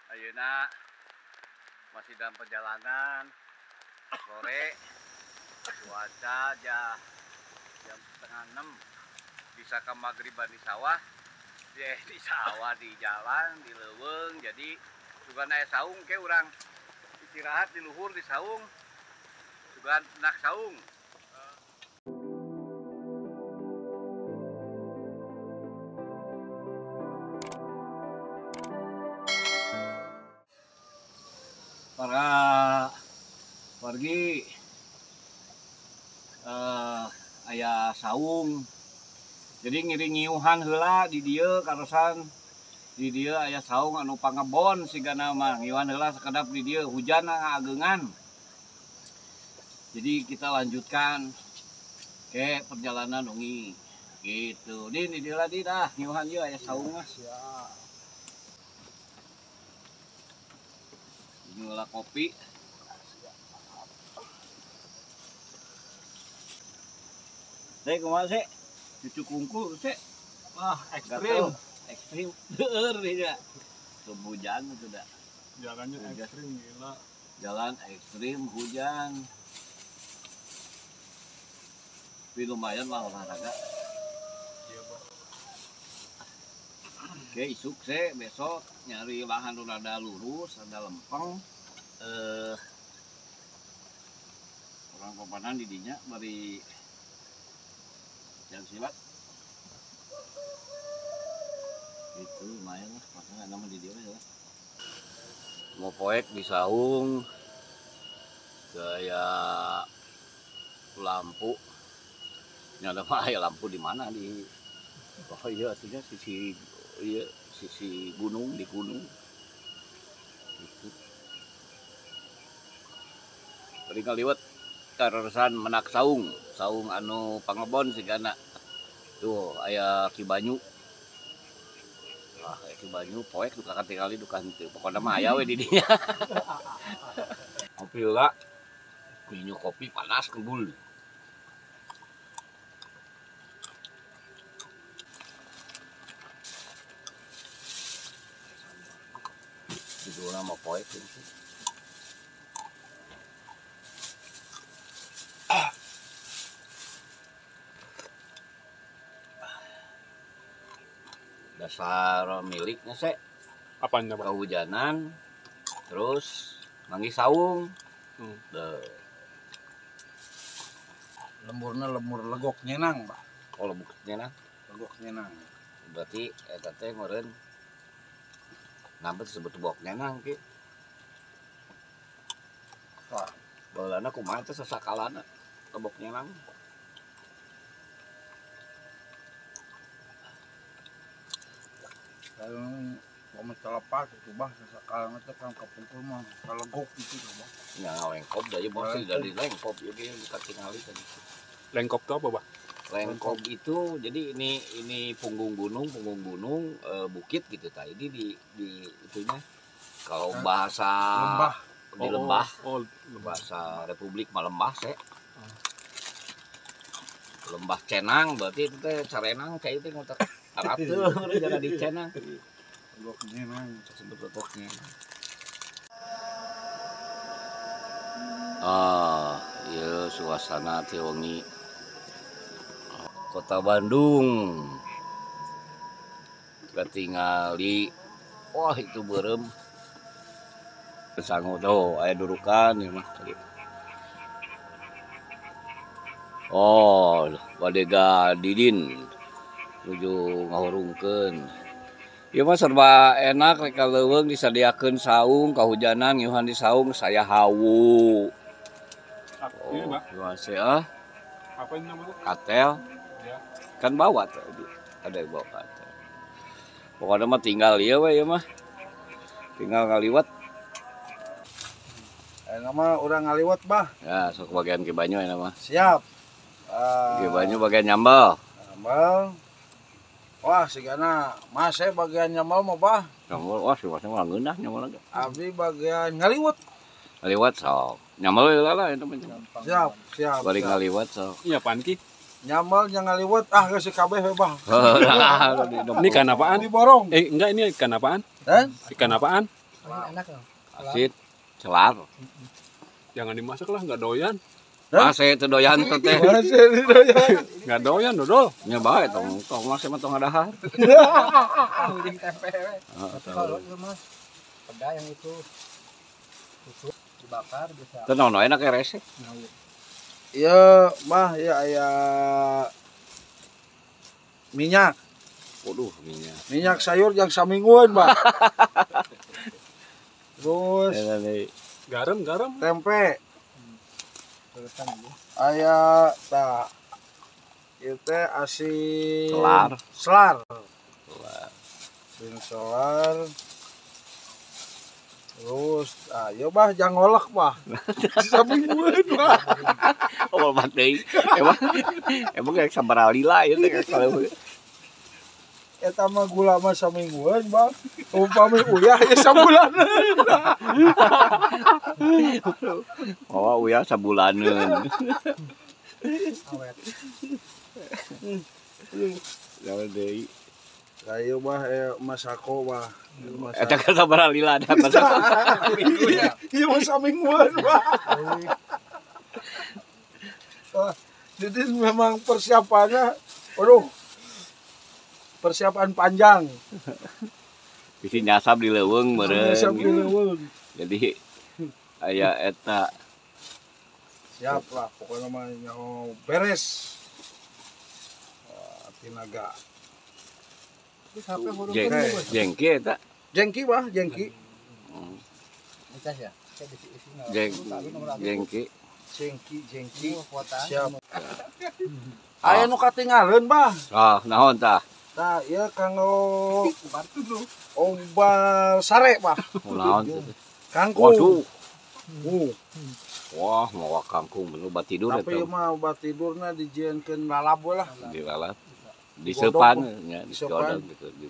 Ayeuna masih dalam perjalanan sore, cuaca jam 5:30, bisa ke maghriban di sawah, di sawah di jalan di leuweung, jadi sugan aya saung ke urang istirahat di luhur di saung, sugan nak saung. Para wargi aya saung, jadi ngiring ngiuhan heula di dieu karosan di dieu aya saung anu pangebon sigana mah ngiuhan heula sakedap di dieu hujan ngaageungan. Jadi kita lanjutkan ke perjalanan wengi gitu. Di dieu lah di dah ngiuhan ieu aya saung mah. Ngolah kopi. Saya kumaha sih? Cucu kungkul sih. Wah, ekstrim. Ekstrim. Deur ya. Hujan itu dah. Jalannya hujan. Ekstrim gila. Jalan ekstrim hujan. Tapi lumayan lah olahraga. Iya, Pak. Oke, isuk sih besok nyari lahan rada lurus, rada lempeng. Orang papanan di dinya bari jalan silat. Itu lumayan lah, makanya nama di dia ya. Mau poek di saung kayak lampu. Ini ada apa ya lampu di mana di? Oh iya artinya sisi iya sisi gunung di gunung. Itu. Bari ngaliwet karesan menak saung, saung anu pangebon sigana. Tuh aya Ki Banyu. Wah, aya Ki Banyu poek duka katingali duka henteu. Pokona mah aya we di dinya. Kopi heula. Minum kopi panas kebul. Judulna mah poek gitu. Dasar miliknya sih apanya Pak? Kehujanan terus manggih saung. Lemburna lemur legok nyenang, Pak. Oh, legok nyenang. Legok nyenang. Berarti eta teh meureun nambah disebut legok nyenang ki. Wah, baheulana kumaha teh sasakalana legok nyenang. Kalau mau celepas itu bah sekarang itu kan kepungkur mah legok gitu bah. Ya lengkop dari bos dari lengkop ya dia bukan tingali tadi. Lengkop itu apa bah? Lengkop itu jadi ini punggung gunung bukit gitu ta. Ini di itunya kalau bahasa lembah di lembah. Oh, bahasa Republik mah lembah sih. Lembah Cenang berarti itu teh carenang kayak itu ngotak. Aratuh, jangan di Cenang. Legok nyenang, sebut legok nyenang. Ah, iya suasana teh wengi. Kota Bandung. Ketingali. Wah, itu beureum. Sangu tuh, aya durukan ieu mah. Oh, badega didin. Nuju ngahurungkeun. Ieu mah serba enak rek ka leuweung disadiakeun saung, kahujanan ngiuhan di saung saya hawu. Oh, ini, Pak. Ah? Apa ini namanya? Katel. Ya. Kan bawa tadi. Ada yang bawa katel. Pokoknya mah tinggal ieu we ieu mah. Tinggal ngaliwat. Ayeuna mah urang ngaliwat, Bah. Ya, sok bagian Ki Banyu ayeuna mah. Siap. Ki Banyu bagian nyambel. Nyambel. Wah, sigana mas saya bagian nyambel mah, Bah. Nyambel, wah si masnya mah ngeunah nyambel lagi. Abdi bagian ngaliwat. Ngaliwat sok. Nyambel heula lah itu mah. Siap, siap. Bari ngaliwat sok. Iya, apaan Ki? Nyambel yang ngaliwat ah geus kabeh we, Bah. Ini ikan apaan? Diborong. Enggak, ini ikan apaan? Hah? Ikan apaan? Enak loh. Asin, celar. Jangan dimasak lah, nggak doyan. Masih itu doyan teh. Masih doyan. Nggak doyan dodol. Nya bae tong tong masih mah tong ngadahar. Tahu jeung tempe we. Kalau itu mas peda yang itu susu dibakar bisa. Teu naon enak ya resek. Iya, mah ya aya minyak. Waduh, minyak. Minyak sayur yang samingguan, Pak. Terus garam, garam. Tempe. Aya tah. Ieu teh asin selar. Selar. Asin selar. Terus, ayo bah, jangan ngolek bah. Samingguan bah. Oh, mati. Emang emang kayak sabaraha lila ieu teh kalau eta mah gula mah samingguan bah. Umpami uyah ya sabulaneun. Oh, uyah sabulaneun. Awet. Lawan deui. Ayo bah, masako bah. Eta kan sabaraha lila da masako. Iya mah samingguan bah. Jadi memang persiapannya, waduh, persiapan panjang. Bisi nyasab di leuweung meureun. Nyasab di leuweung. Jadi aya eta siap lah pokoknya mah nyaho beres. Tinaga. Jengki eta. Jengki bah, jengki. Ya. Jengki. Jengki, jengki. Siap. Aya nu katingaleun bah. Ah, naon tah? Tah, ieu kanggo obat sare bah. Naon? Kangkung. Waduh. Wah, mawa kangkung menu obat tidur eta. Tapi mah obat tidurna dijieunkeun lalap we lah. Dilalap. Disepan nya, digodong gitu di.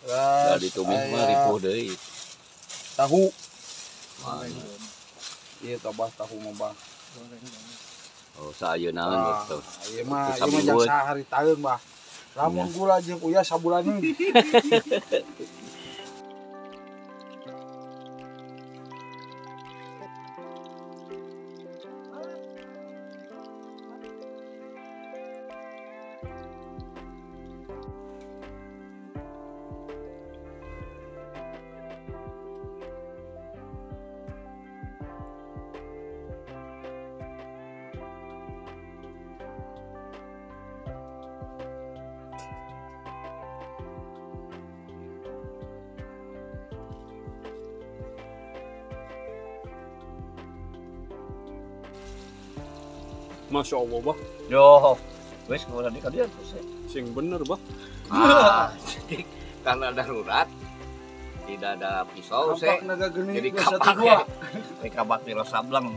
Da ditumis mah ripuh deui. Tahu. Ieu tabah tahu mah bah. Oh, saayeunaeun gitu. Ieu mah jang sahari taeun bah. Lamun gula jeung uyah sabulaneun. Masya Allah bah. Yo, wes kalau tadi kalian sing bener bah. Ah, jadi karena darurat tidak ada pisau, saya jadi kapak ya. Kapak tiro sableng.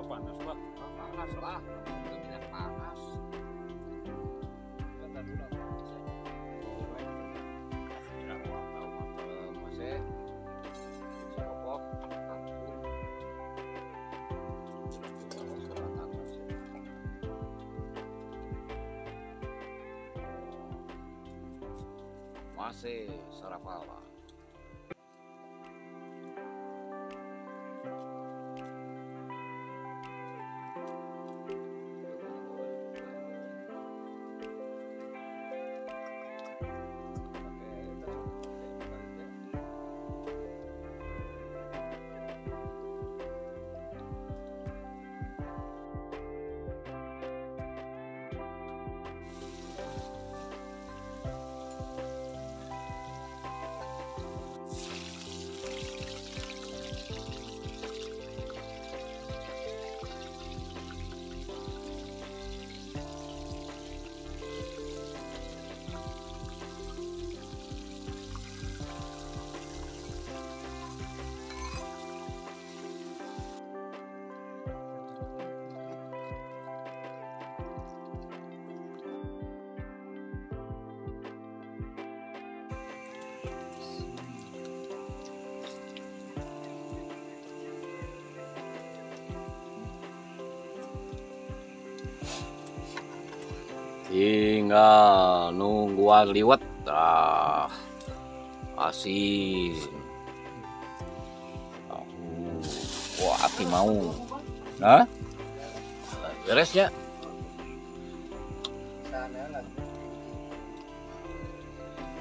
Panas lah. Panas lah, minyak panas. Masih sarapala. Tinggal nungguan liwet. Ah, asin. Wah, hati mau. Hah? Beres ya?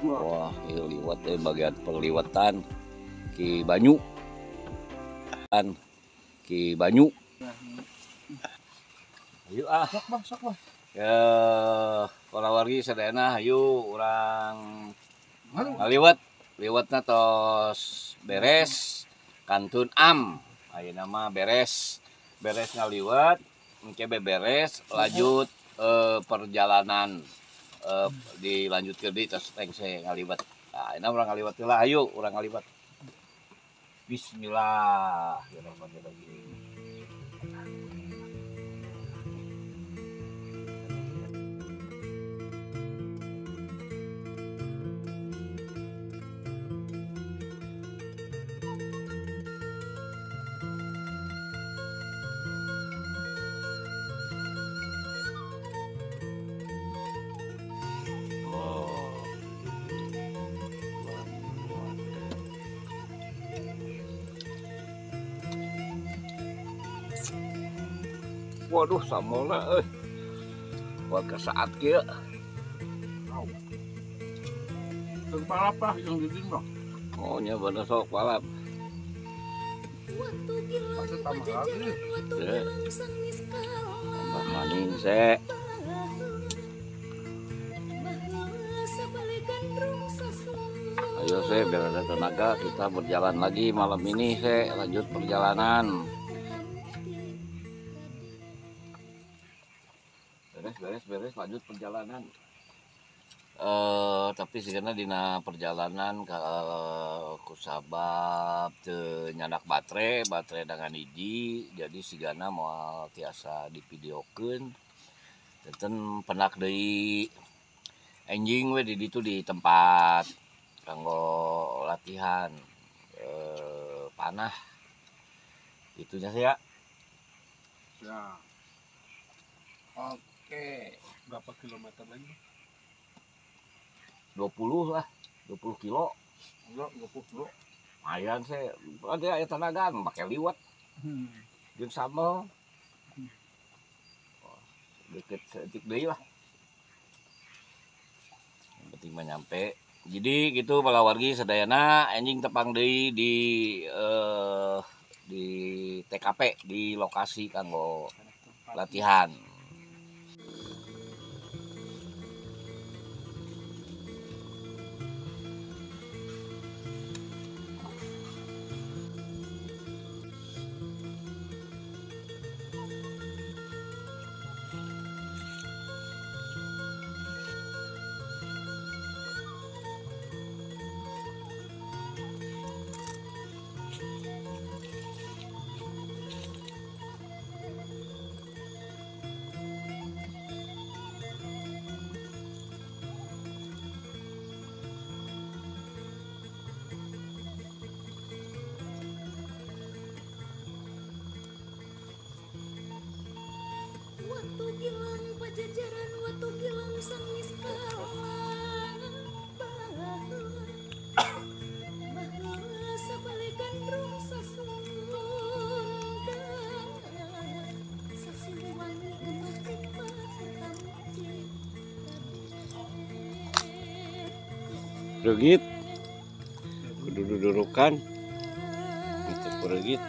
Wah, ini liwet deh, bagian perliwetan Ki Banyu. Ki Banyu. Ayo ah. Sok bang, sok bang. Ya, para wargi sadayana hayu urang ngaliwet. Liwetna tos beres kantun am. Ayeuna mah beres. Beres ngaliwet, engke beberes lanjut perjalanan dilanjutkeun deui tos rengse ngaliwet. Nah, ayeuna urang ngaliwet heula, hayu urang ngaliwet. Bismillahirrahmanirrahim. Waduh, samolna euy. Buat ke saat kieu. Teu palap lah yang di dieu mah. Oh nya bener sok palap. Pasti tambah lagi. Tambah maning se. Ayo se, biar ada tenaga kita berjalan lagi malam ini se, lanjut perjalanan. Beres lanjut perjalanan. Tapi sebenarnya dina perjalanan ke kusabab teu nyandak baterai dengan hiji, jadi sigana moal tiasa divideokeun. Tenten penak deui enjing we di ditu di tempat kanggo latihan panah. Itunya sih ya. Ya. Oke, berapa kilometer lagi? 20 lah, 20 kilo. Enggak, 20 kilo. Lumayan sih, ada aya tenaga pakai liwet. Jeung sambel. Deket seetik deui lah. Yang penting mah nyampe. Jadi gitu para wargi sadayana enjing tepang deui di TKP di lokasi kanggo latihan. Watu gilang pajajaran, watu gilang sangis kalang baheula baheula sabalik gandrung sasunda sasiliwangi gemah ripah kertamti Reugit kudu dudurukan itu reugit.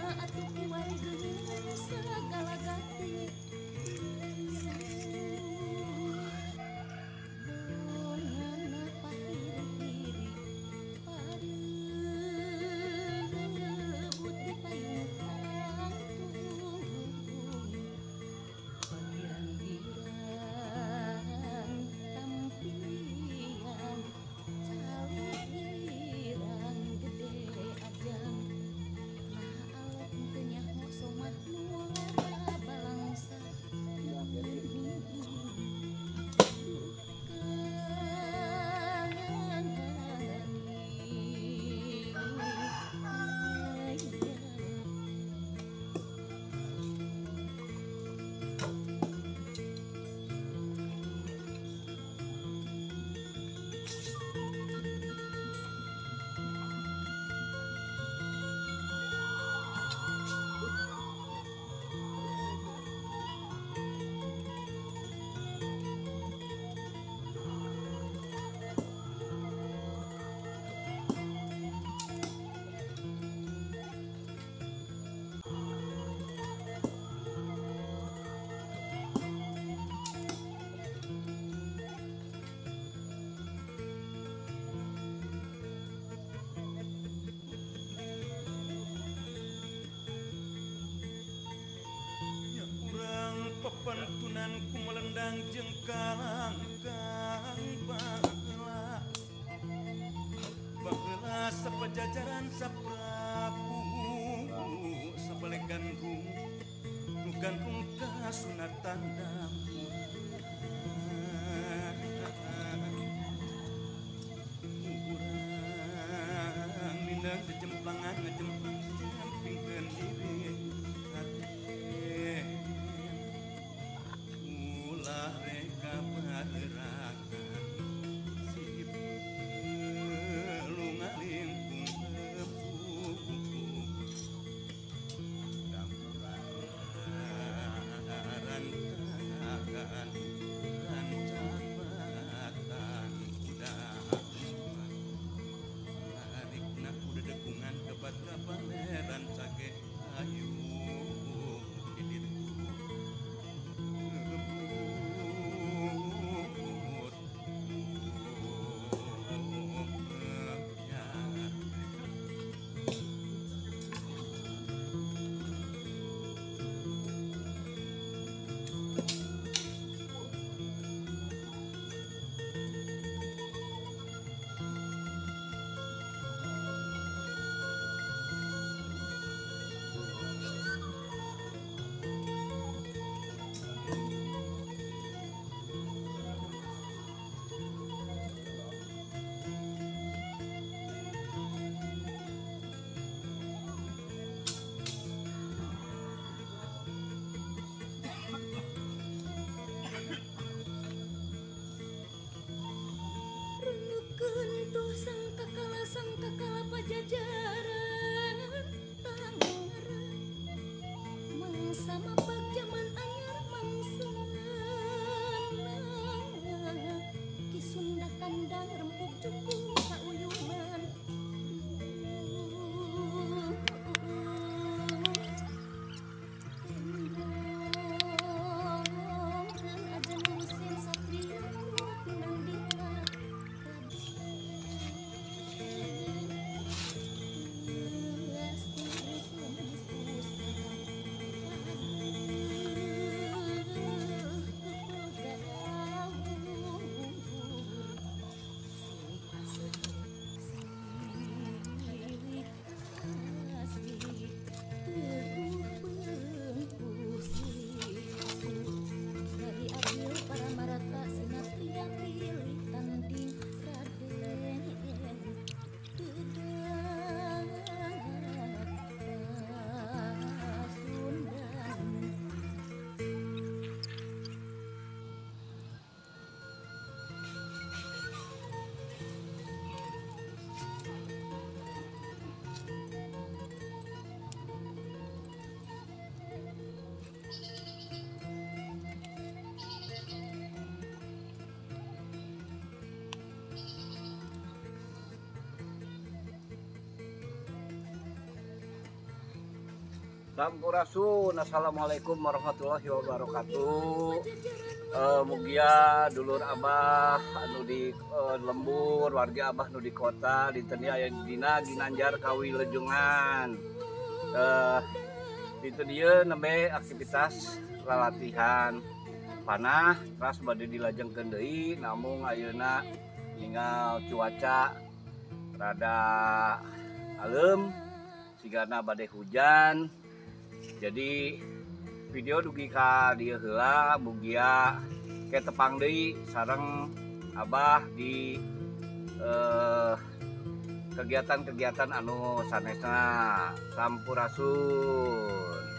Pajajaran saprabu sabalik gandrung nu gandrung kasunatan urang nindang jejemplangan ngejemplang jempingkeun diri hate ulah reka barerangan si lungalingkung dampuran rancak batan kuda tarikna kuda dekungan kebat kabaleran cage ayu hidirku ngebut Sangkakala pajajaran tangerang mangsa mapag jaman anyar mangsa Ki Sunda kandang rempug jukung sauyunan tembongkeun ajengan sin satria pinandita. Sampurasun, assalamualaikum warahmatullahi wabarakatuh. Mugia dulur abah anu di lembur, warga abah nu di kota, dinten ieu aya dina Ginanjar Kawilejungan. Dinten ieu nembe aktivitas lalatihan panah teras bade dilajengkeun deui, namung ayeuna ningal cuaca rada alem sigana bade hujan. Jadi video dugi ka dieu heula, mugia ke tepang deui sareng abah di kegiatan-kegiatan anu sanesna. Sampurasun.